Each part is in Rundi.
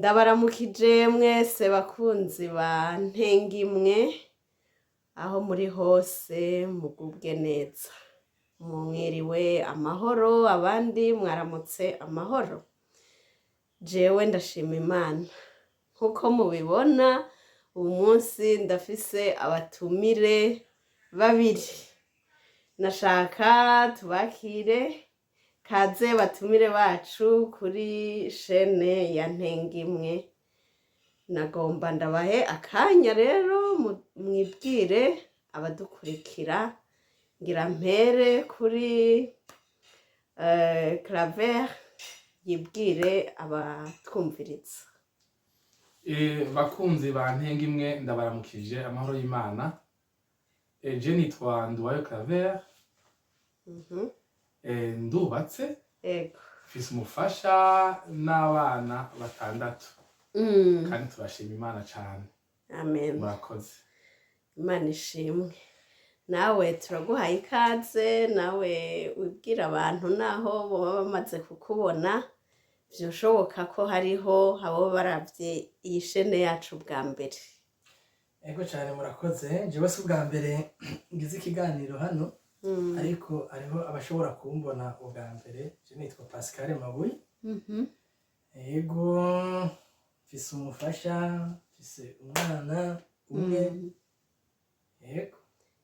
Ndabaramukije mwese bakunzi ba Ntengimwe, aho muri hose mugubwe neza. Mwiriwe amahoro, abandi mwaramutse amahoro. Jewe ndashima Imana. Nkuko mubibona, uyu munsi ndafise abatumire babiri. Nashaka tubakire. Kaze batumire bacu kuri chaîne ya Ntengimwe. Nagomba ndabahe akanya rero mwibwire abadukurikira. Ngira mpere kuri Claver, yibwire abatwumviriza. Bakunzi ba Ntengimwe, ndabaramukije amahoro y'Imana. Je nitwa Nduwayo Claver. Ndubatse, mfise umufasha n'abana batandatu kandi turashima Imana cane. Amen. Murakoze. Imana ishimwe. Nawe turaguhaye ikaze, nawe wibwira abantu, naho boba bamaze kukubona, vyoshoboka ko hariho abo baravye iyi chaîne yacu bwa mbere. Ego cyane, murakoze. Jewe si ubwa mbere ngize ikiganiro hano, ariko hariho abashobora kumbona ubwa mbere. Je nitwa Pascal Mabuye. Ego, mfise umufasha, mfise umwana umwe. Ego.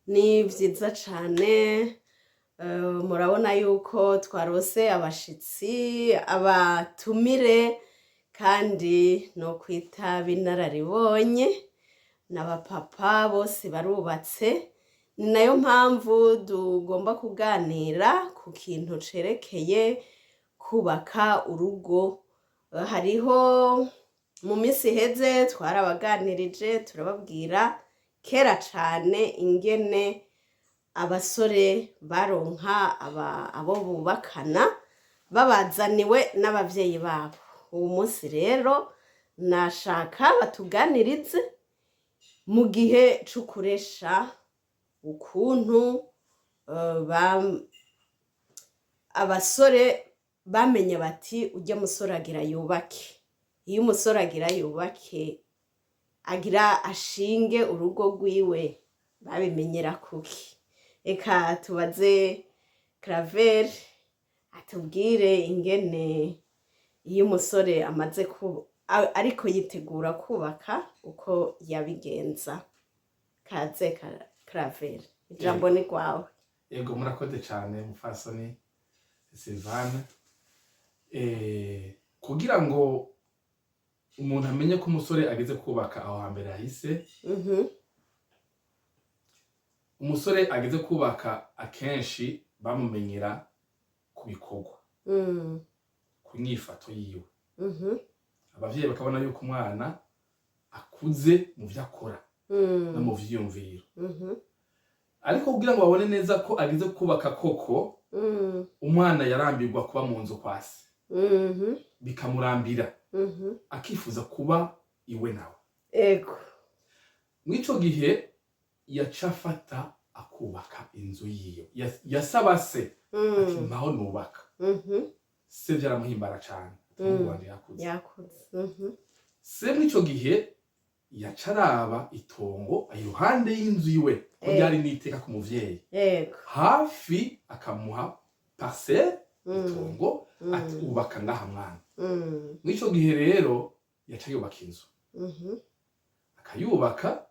Ni vyiza cane. Murabona yuko twarose abashitsi, abatumire, kandi no kwita b'inararibonye n'abapapa, bose barubatse. Ni nayo mpamvu tugomba kuganira ku kintu cerekeye kubaka urugo. Hariho mu minsi iheze twarabaganirije, turababwira kera cane ingene abasore baronka abo bubakana babazaniwe n'abavyeyi babo. Uwu munsi rero nashaka batuganirize mu gihe c'ukuresha, ukuntu abasore bamenye bati urya musore agira yubake. Iyo umusore agira yubake, agira ashinge urugo rwiwe, babimenyera kuki? Reka tubaze Claver atubwire ingene iyo umusore amaze ariko yitegura kubaka, uko yabigenza. Kaze Claver, ijambo ni rwawe. Yego, murakoze cyane, mufasoni Sylvane. Kugira ngo umuntu amenye ko umusore ageze kubaka, aho hambere hahise, umusore ageze kubaka akenshi bamumenyera ku bikorwa, ku nyifato yiwe. Abavyeyi bakabona yuko umwana akuze mu vyo akora no mu vyiyumviro. Ariko kugira ngo babone neza ko ageze kubaka koko, umwana yarambirwa kuba mu nzu kwa se, bikamurambira, akifuza kuba iwe nawe. Mw'ico gihe yaca afata akubaka inzu yiwe. Yasaba se ati "Mpaho nubaka." Se vyaramuhimbara cane ati "Umuhungu wanje yakuze." Yakuze. Se mw'ico gihe yaca araba itongo iruhande y'inzu iwe, ko ryari n'iteka ku muvyeyi, hafi, akamuha parcelle, itongo, ati "Ubaka ngaha, mwana." Mw'ico gihe rero yaca yubaka inzu, akayubaka.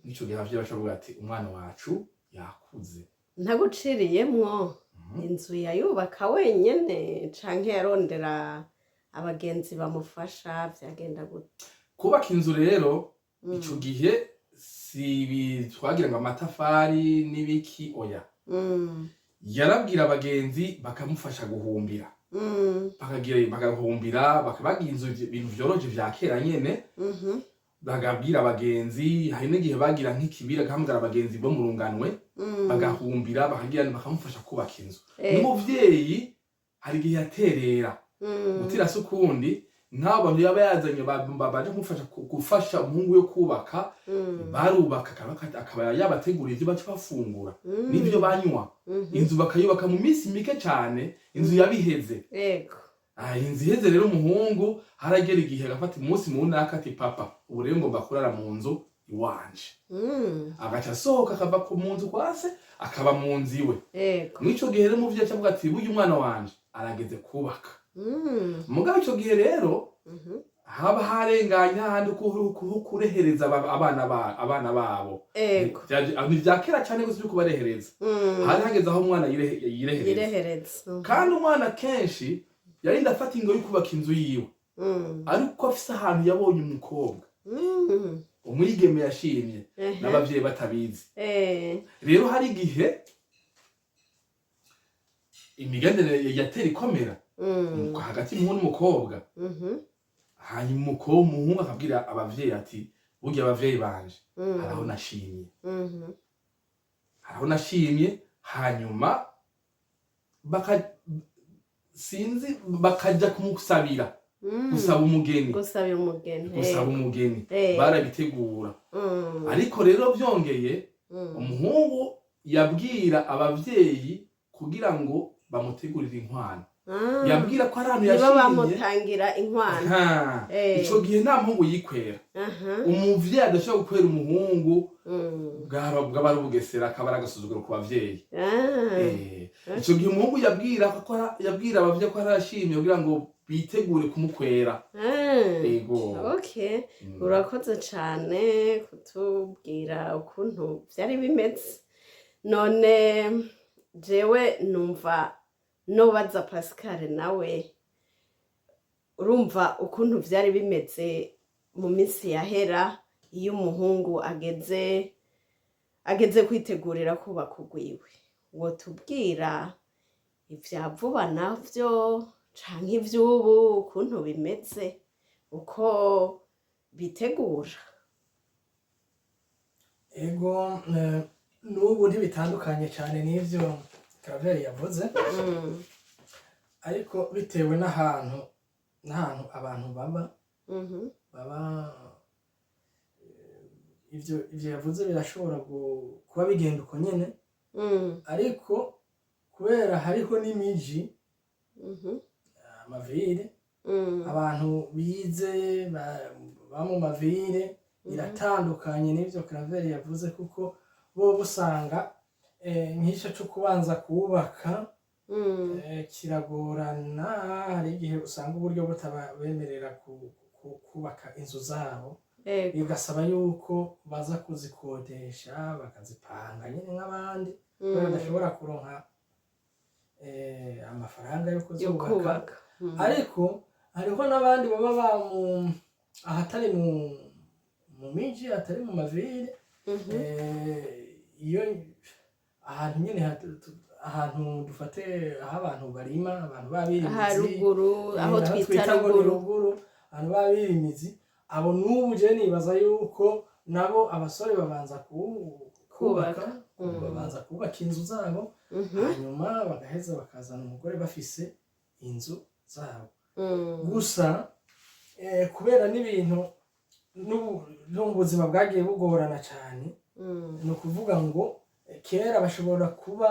Mw'ico gihe abavyeyi baca bavuga ati "Umwana wacu yakuze." Ntaguciriyemwo, inzu yayubaka wenyene canke yarondera abagenzi bamufasha? Vyagenda gute? Kubaka inzu rero, ico gihe si ibi twagira ngo amatafari n'ibiki, oya. Yarabwira abagenzi bakamufasha guhumbira, bakagira bagahumbira, bakabagira inzu, ibintu vyoroshe vya kera nyene. Bagabwira abagenzi, hari n'igihe bagira nk'ikibira, agahamagara abagenzi bo mu runganwe, bagahumbira, bakagira bakamufasha kubaka inzu. N'umuvyeyi hari igihe yaterera. Gutira se ukundi, nk'abo bantu yaba yazanye baje kumufasha gufasha umuhungu we kubaka, barubaka, akaba yabateguriye ivyo baca bafungura n'ivyo banywa. Inzu bakayubaka mu minsi mike cane, inzu yabiheze. Inzu iheze rero, umuhungu haragera igihe agafata umunsi munaka ati: "Papa, ubu rero ngomba kurara mu nzu iwanje." Agaca asohoka, akava ku mu nzu kwa se, akaba mu nzu iwe. Mw'ico gihe rero umuvyeyi aca avuga ati: "Burya umwana wanje arageze kubaka." Mugabo ico gihe rero haba harenganye hahandi kurehereza abana babo. Ni vya kera cane gose vyo kubarehereza. Hari hageze aho umwana yirehereza. Yirehereza. Kandi umwana kenshi yarinda afata ingo yo kubaka inzu yiwe, ariko afise ahantu yabonye umukobwa, umwigeme yashimye, n'abavyeyi batabizi. Rero hari igihe imigenderanire yatera ikomera hagati y'umuhungu n'umukobwa. Hanyuma umukobwa, umuhungu akabwira abavyeyi ati: "Burya abavyeyi banje, haraho nashimye, haraho nashimye." Hanyuma sinzi, bakaja kumusabira, gusaba umugeni. Gusaba umugeni. Gusaba umugeni. Barabitegura. Ariko rero byongeye, umuhungu yabwira abavyeyi kugira ngo bamutegurire inkwano. Yabwira ko ari ahantu nibo yashimye. Bamutangira inkwano. Ha, ico gihe nta muhungu yikwera. Umuvyeyi adashobora gukwera umuhungu, bwaba ari ubugesera, akaba ari agasuzuguro ku bavyeyi. Ico gihe umuhungu yabwira abavyeyi ko arashimye kugira ngo bitegure kumukwera. Ego. Okay. Urakoze cane kutubwira ukuntu vyari bimeze. None jewe numva nobaza Pascal nawe, urumva ukuntu vyari bimeze mu minsi yahera, iyo umuhungu ageze kwitegurira kubaka urwiwe, wotubwira ivya vuba navyo canke ivy'ubu ukuntu bimeze, uko bitegura? Ego, n'ubu ntibitandukanye cyane n'ivyo Karaveri yavuze, ariko bitewe n'ahantu abantu baba, baba ivyo yavuze birashobora kuba bigenda uko nyene, ariko kubera hariho n'imiji, amavire, abantu bize ba mu mavire, biratandukanye n'ivyo Karaveri yavuze, kuko bo usanga nk'ico co kubanza kubaka kiragorana. Hari igihe usanga uburyo butabemerera kubaka inzu zabo, bigasaba yuko baza kuzikodesha, bakazipanga nyine nk'abandi, kubera badashobora kuronka amafaranga yo yo kuzubaka. Kubaka. Ariko hariho n'abandi baba ba mu ahatari mu miji, atari mu mavire, iyo ahantu nyine ahantu dufate aho abantu barima, abantu b'abirimizi, haruguru, aho twita ngo ni ruguru. Ruguru, abantu b'abirimizi abo n'ubu je nibaza yuko nabo abasore babanza kubaka, Kubaka. Babanza kubaka inzu zabo, hanyuma bagaheza bakazana umugore bafise inzu zabo. Gusa kubera n'ibintu n'ubu buzima bwagiye bugorana cyane, ni ukuvuga ngo kera bashobora kuba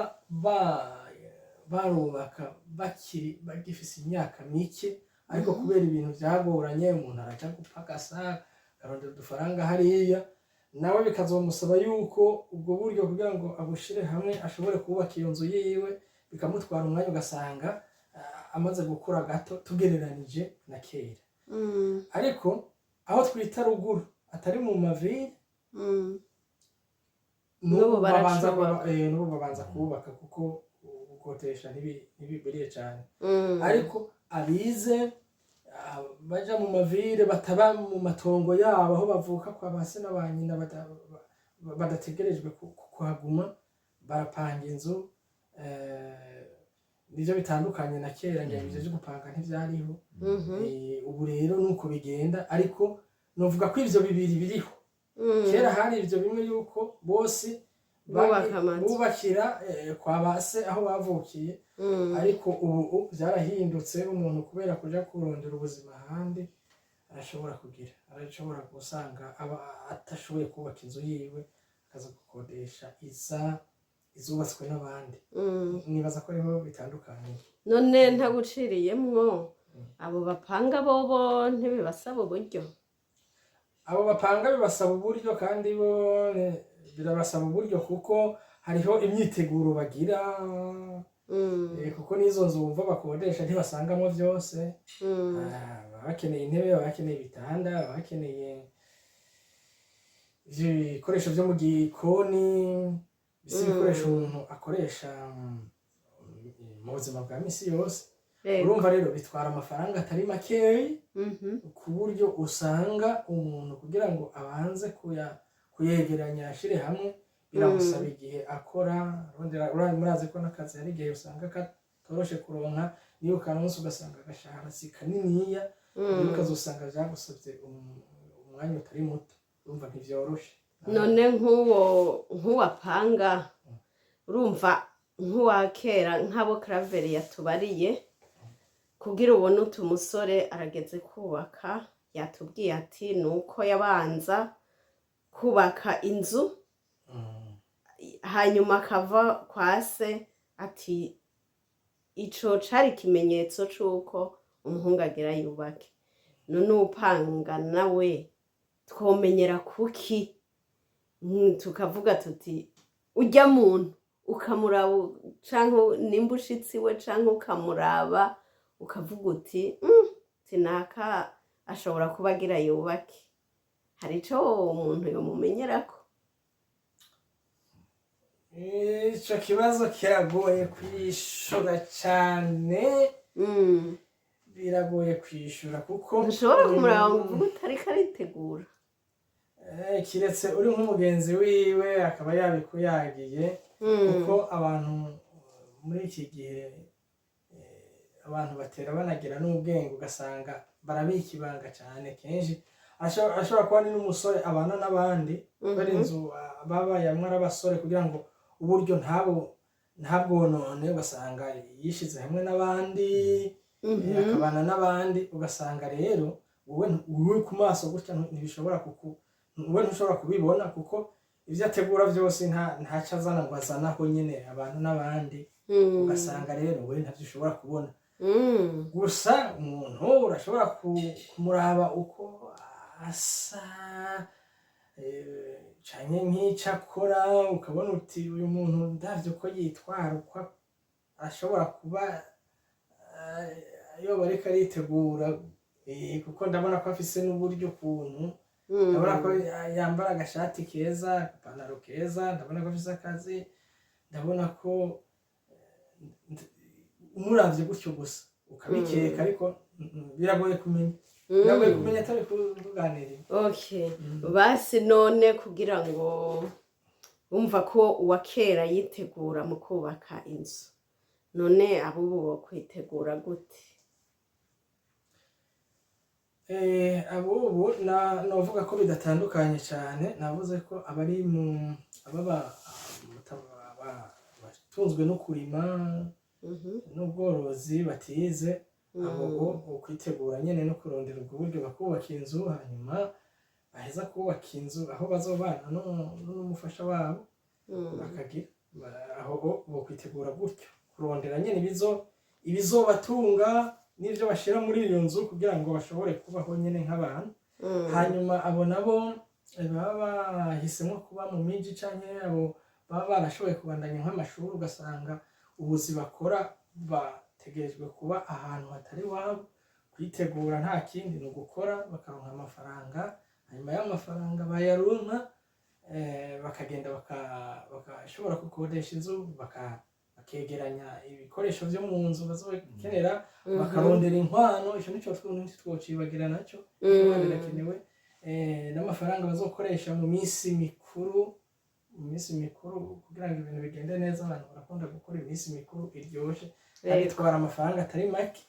barubaka bakiri bagifise imyaka mike, ariko kubera ibintu byagoranye, umuntu araja gupagasa, akarondera udufaranga hariya, nawe bikazomusaba yuko ubwo buryo kugira ngo abushire hamwe ashobore kubaka iyo nzu yiwe, bikamutwara umwanya, ugasanga amaze gukura gato tugereranije na kera. Ariko aho twita ruguru, atari mu mavire, n'ubu N'ubu babanza baracubaka. N'ubu babanza kubaka, kuko gukotesha ntibigwiriye cyane. Ariko abize, baja mu mavire, bataba mu matongo yabo aho bavuka kwa ba se na ba nyina, badategerejwe kuhaguma, barapanga inzu. Nivyo bitandukanye na kera, ngira ivyo vyo gupanga ntivyariho. Ubu rero nuko bigenda, ariko novuga ko ivyo bibiri biriho. Kera hari ivyo bimwe yuko bose Bubaka amazu. Bubakira kwa ba se aho bavukiye, ariko ubu byarahindutse. Umuntu kubera kuja kurondera ubuzima ahandi, arashobora gusanga aba atashoboye kubaka inzu yiwe, akaza gukodesha izubatswe n'abandi. Nibaza ko ariho bitandukanye. None ntaguciriyemwo. Abo bapanga bobo ntibibasaba uburyo? Abo bapanga bibasaba uburyo, kandi bo birabasaba uburyo kuko hariho imyiteguro bagira. Kuko n'izo nzu wumva bakodesha ntibasangamo byose. Baba bakeneye intebe, baba bakeneye ibitanda, baba bakeneye ibikoresho byo mu gikoni, bisi ibikoresho umuntu akoresha mu buzima bwa misi yose. Urumva rero bitwara amafaranga atari makeyi, ku buryo usanga umuntu kugira ngo abanze kuyegeranya ashire hamwe biramusaba igihe akora arondera. Murazi ko n'akazi hari igihe usanga katoroshe kuronka, niyo ukaronse ugasanga agashahara si kaniniya, rero ukazosanga vyagusavye umwanya utari muto. Urumva ntivyoroshe. None nk'uwo nk'uwapanga, urumva nk'uwa kera, nk'abo Karaveri yatubariye, kugira ubone utu umusore arageze kubaka, yatubwiye ati ni uko yabanza kubaka inzu, hanyuma akava kwa se, ati ico cari ikimenyetso c'uko umuhungu agira yubake. None upanga nawe twomenyera kuki? Tukavuga tuti ujya muntu ukamuraba, canke nimba ushitsi we, canke ukamuraba ukavuga uti sinaka ashobora kuba agira yubake. Hari ico umuntu yomumenyerako? Ico kibazo kiragoye kwishura cane. Biragoye kwishura kuko Ntushobora kumuraba ngo uvuge utariko aritegura. Kiretse uri nk'umugenzi wiwe akaba yabikuyagiye, kuko abantu muri iki gihe abantu batera banagira n'ubwenge, ugasanga barabika ibanga cyane. Kenshi ashobora kuba ni n'umusore abana n'abandi kubera inzu babayamwo ari abasore, kugira ngo uburyo ntabwonone, ugasanga yishize hamwe n'abandi, akabana n'abandi, ugasanga rero wowe ku maso gutya ntibishobora kuku wowe ntushobora kubibona, kuko ibyo ategura byose ntaco azana ngo azanaho nyine abantu n'abandi. Ugasanga rero wowe ntavyo ushobora kubona. Gusa umuntu urashobora kumuraba uko asa, canke nk'ico akora, ukabona uti uyu muntu ndavye uko yitwara, uko ashobora kuba yoba ariko aritegura, kuko ndabona ko afise n'uburyo ukuntu, ndabona ko yambara agashati keza, agapantaro keza, ndabona ko afise akazi, ndabona ko umuravye gutyo gusa ukabikeka, ariko biragoye kumenya, biragoye kumenya atari kuganirira. Okay, basi none kugira ngo wumva ko uwa kera yitegura mu kubaka inzu, none abubu bo kwitegura gute? Abubu novuga ko bidatandukanye cyane. Navuze ko abari mu ababa batunzwe no kurima n'ubworozi batize, abo bo ukwitegura nyene no kurondera ubwo buryo bakubaka inzu, hanyuma baheza kubaka inzu aho bazobana n'umufasha wabo, bakagira aho bo kwitegura gutyo, kurondera nyene ibizobatunga n'ivyo bashira muri iyo nzu kugira ngo bashobore kubaho nyene nk'abantu. Hanyuma abo nabo baba bahisemo kuba mu miji, canke abo baba barashoboye kubandanya nk'amashuri, ugasanga ubuzi bakora bategerejwe kuba ahantu hatari iwabo, kwitegura nta kindi ni ugukora bakaronka amafaranga. Hanyuma y'amafaranga bayaronka, bakagenda bakashobora gukodesha inzu, bakegeranya ibikoresho vyo mu nzu bazokenera, bakarondera inkwano. Ico nico ntitwocibagira naco, inkwano irakenewe, n'amafaranga bazokoresha mu minsi mikuru, mu minsi mikuru kugira ngo ibintu bigende neza. Abantu barakunda gukora iminsi mikuru iryoshe kandi itwara amafaranga atari make.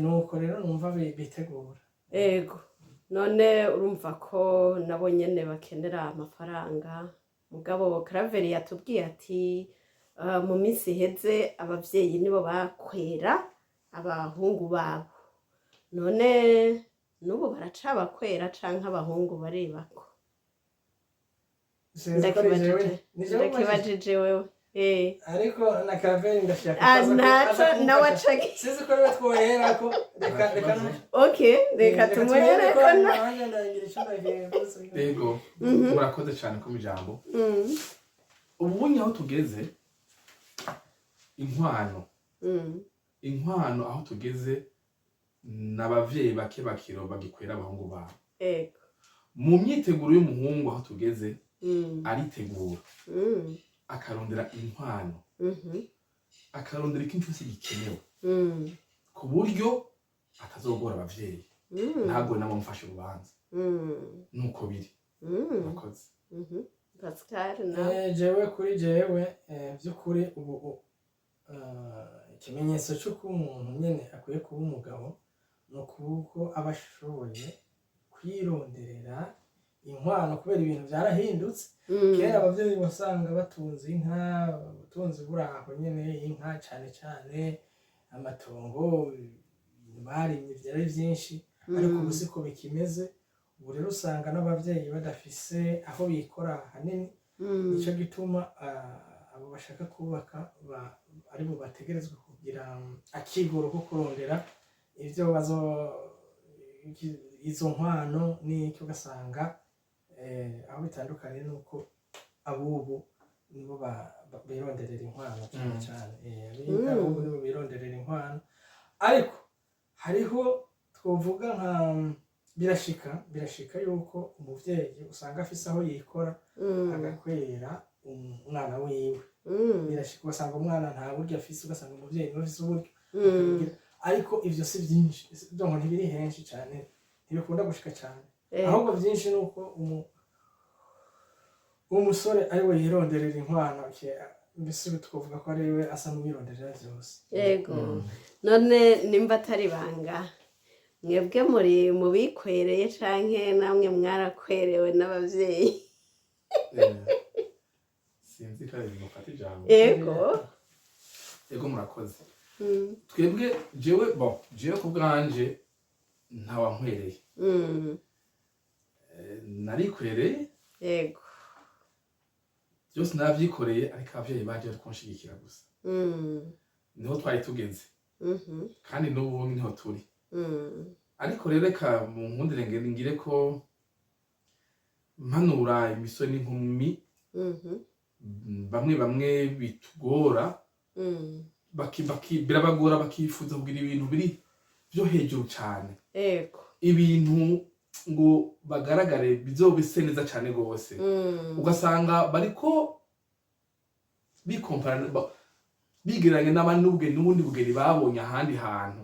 Nuko rero numva bitegura. Ego, none urumva ko nabo nyene bakenera amafaranga. Mugabo Karaveri yatubwiye ati mu minsi iheze abavyeyi nibo bakwera abahungu babo, none n'ubu baracabakwera canke abahungu baribako? Sinzi ko ari jewe, ni jewe ubajije. Ndakibajije wewe. Ariko na Karaveri ndashaka Ah, ko aza ntaco aza nawe kumfasha. aca Sinzi ko rero twoherako, reka reka Okay, reka tumuhereko na nanjye ndagira icyo ndabivuze. Yego, murakoze cyane ku ijambo. Ubunye aho tugeze, inkwano, inkwano aho tugeze, n'abavyeyi bake bakiro bagikwera abahungu babo. Mu myiteguro y'umuhungu aho tugeze, aritegura, akarondera inkwano, akarondera ikintu cyose gikenewe ku buryo atazogora abavyeyi, ntabwo nabo mufashe urubanza. Nuko biri. Murakoze. Pascal nawe? Jewe kuri jewe, by'ukuri ubu ikimenyetso cy'uko umuntu nyine akwiye kuba umugabo ni ukuba aba ashoboye kwironderera inkwano, kubera ibintu byarahindutse. Kera ababyeyi wasanga batunze inka, ubutunzi buraho nyine, inka cyane cyane, amatongo barimye byari byinshi, ariko ubu siko bikimeze. Ubu rero usanga n'ababyeyi badafise aho bikora hanini. Nicyo gituma abo bashaka kubaka aribo bategerezwa kugira akigoro ko kurondera ibyo bazo izo nkwano n'icyo. Ugasanga aho bitandukanye nuko abubu nibo bironderera inkwano cyane cyane. Abubu nibo bironderera inkwano, ariko hariho twovuga nka birashika yuko umuvyeyi usanga afise aho yikora, agakwera umwana wiwe. Birashika ugasanga umwana nta buryo afise, ugasanga umuvyeyi niwe afise uburyo, akabigira. Ariko ivyo si byinshi, donc ntibiri henshi cyane, ntibikunda gushika cyane. Ahubwo byinshi ni uko umusore ari we yironderera inkwano, mbese ubu twavuga ko ari we asa n'uwironderera byose. Yego. None nimba atari ibanga, mwebwe muri mu bikwereye canke namwe mwarakwerewe n'abavyeyi? Sinzi ko ari ibintu mufata ijambo. Yego. Yego, murakoze. Twebwe, jewe, bon, jewe ku bwanje ntawankwereye. Narikwereye. Byose narabyikoreye, ariko abavyeyi baje bari kunshigikira gusa. Niho twari tugeze, kandi n'ubu niho turi. Ariko rero reka mu nkundire ngire ko mpanura imisore n'inkumi, bamwe bamwe bitugora, birabagora, bakifuza kugira ibintu biri byo hejuru cyane, ibintu ngo bagaragare bizobise neza cyane rwose. Ugasanga bariko bikompara, bigereranya n'abandi n'ubugeni n'ubundi bugeni babonye ahandi hantu,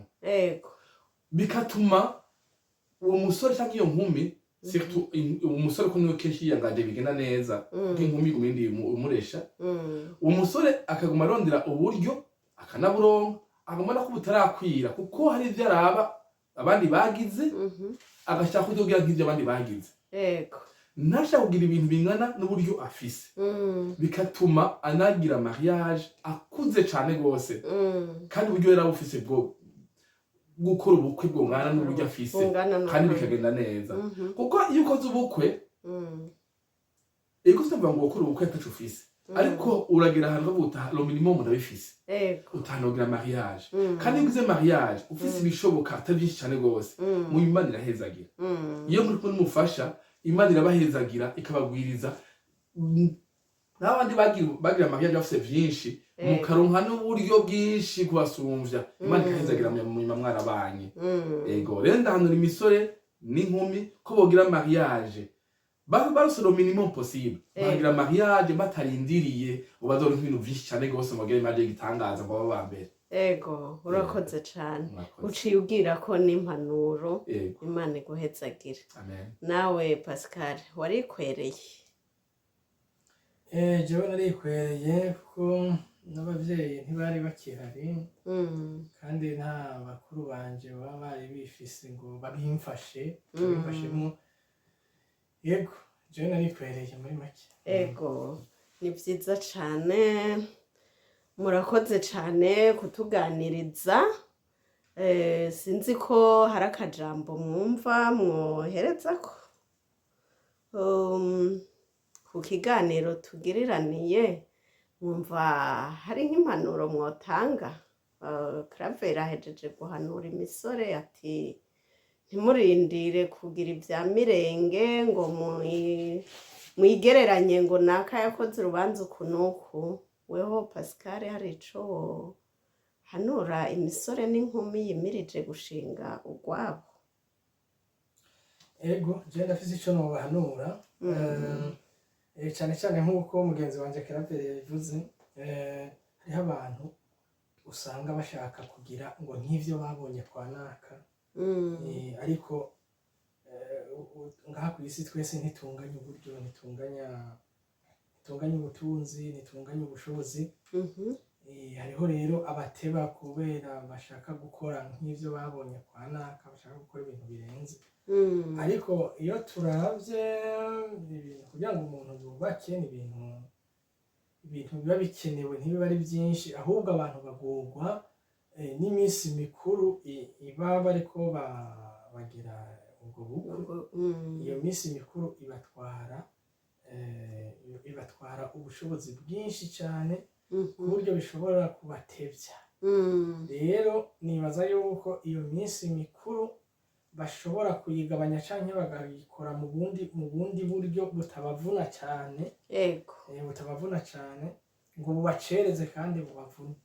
bikatuma uwo musore cyangwa iyo nkumi, surtout umusore ko niwe kenshi yiyangaje bigenda neza, kuko inkumi iguma indi umuresha. Uwo musore akaguma arondera uburyo, akanaburonka, aguma ko butarakwira, kuko hari ibyo araba abandi bagize, agashaka kuzogira nk'ibyo abandi bagize, ntashaka kugira ibintu bingana n'uburyo afise, bikatuma anagira mariage akuze cane gose, kandi uburyo yari abufise bwo gukora ubukwe bwongana n'uburyo afise, Bungana kandi n'ukuri. bikagenda neza. Kuko iyo ukoze ubukwe, ego, sinavuga ngo gukora ubukwe ataco ufise, ariko uragera ahantu ukavuga uti: "Le minimum ndabifise." Utanogira mariage. Kandi iyo ugize mariage ufise ibishoboka atari byinshi cane gose, mu Imana irahezagira. Iyo muri kumwe n'umufasha, Imana irabahezagira, ikabagwiriza. N'abandi bagira mariage bafise vyinshi, mukaronka n'uburyo bwinshi kubasumvya, Imana ikahezagira munyuma mwarabanye. Ego rero, ndahanura imisore n'inkumi ko bogira mariage barose le minimum possible, bakagira mariage batarindiriye ngo bazoronke ibintu vyinshi cane gose, ngo bagire mariage y'igitangaza, ngo babe aba mbere. Ego, urakoze cane. Murakoze. Uciye ubwira ko n'impanuro. Imana iguhezagire. Amen. Nawe Pascal, warikwereye? Jewe narikwereye, kuko n'abavyeyi ntibari bakihari, kandi nta bakuru banje baba bari bifise ngo babimfashe, babimfashemo. Yego, jewe narikwereye muri make. Ego, ni byiza cane, murakoze cane kutuganiriza. Sinzi ko hari akajambo mwumva mwoherezako ku kiganiro tugiriraniye. Mwumva hari nk'impanuro mwotanga? Claver ahejeje guhanura imisore ati ntimurindire kugira ibya mirenge ngo mwigereranye ngo naka yakoze urubanza uku n'uku. Weho Pascal, hari ico hanura imisore n'inkumi yimirije gushinga urwabo? Ego, je ndafise ico nobahanura. Cane cane nk'uko mugenzi wanje Claver yabivuze, hariho abantu usanga bashaka kugira ngo nk'ivyo babonye kwa naka. Ariko ngaha kw'isi twese ntitunganya uburyo, ntitunganya ubutunzi, ntitunganya ubushobozi. Hariho rero abateba kubera bashaka gukora nk'ivyo babonye kwa naka, bashaka gukora ibintu birenze. Ariko iyo turavye ibintu kugira ngo umuntu yubake, ni ibintu biba bikenewe, ntibiba ari byinshi, ahubwo abantu bagorwa n'iminsi mikuru iba bariko bagira ubwo bukwe. Iyo minsi mikuru ibatwara ubushobozi bwinshi cyane, ku buryo bishobora kubatevya. Rero nibaza yuko iyo minsi mikuru bashobora kuyigabanya canke bakayikora mu bundi buryo butabavuna cyane. Butabavuna cyane ngo bubacereze kandi bubavune.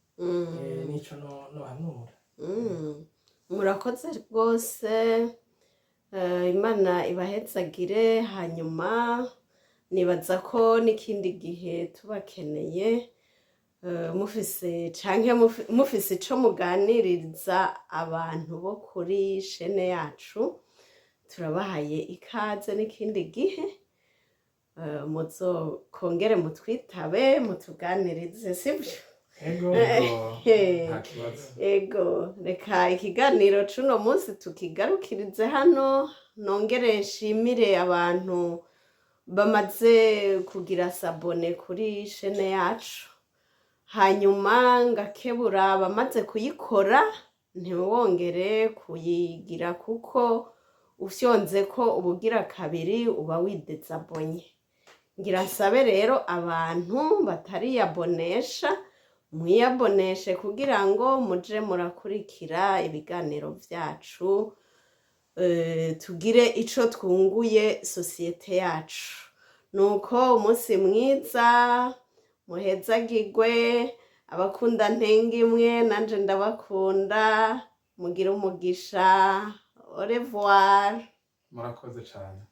Nico nohanura. Murakoze rwose. Imana ibahezagire. Hanyuma nibaza ko n'ikindi gihe tubakeneye, mufise canke mufise ico muganiriza abantu bo kuri chaîne yacu, turabahaye ikaze n'ikindi gihe. Muzokongere mutwitabe, mutuganirize, sibyo? Ego. Ego, nta kibazo. Ego, reka ikiganiro c'uno munsi tukigarukirize hano. Nongere nshimire abantu bamaze kugira s'abonner kuri chaîne yacu, hanyuma ngakebura abamaze kuyikora ntiwongere kuyigira, kuko ufyonze ko ubugira kabiri uba widésabonné. Ngira nsabe rero abantu batariyabonesha, mwiyaboneshe kugira ngo muje murakurikira ibiganiro vyacu, tugire ico twunguye société yacu. Nuko umunsi mwiza, muhezagirwe. Abakunda ntenga imwe, nanje ndabakunda. Mugire umugisha. Au revoir. Murakoze cyane.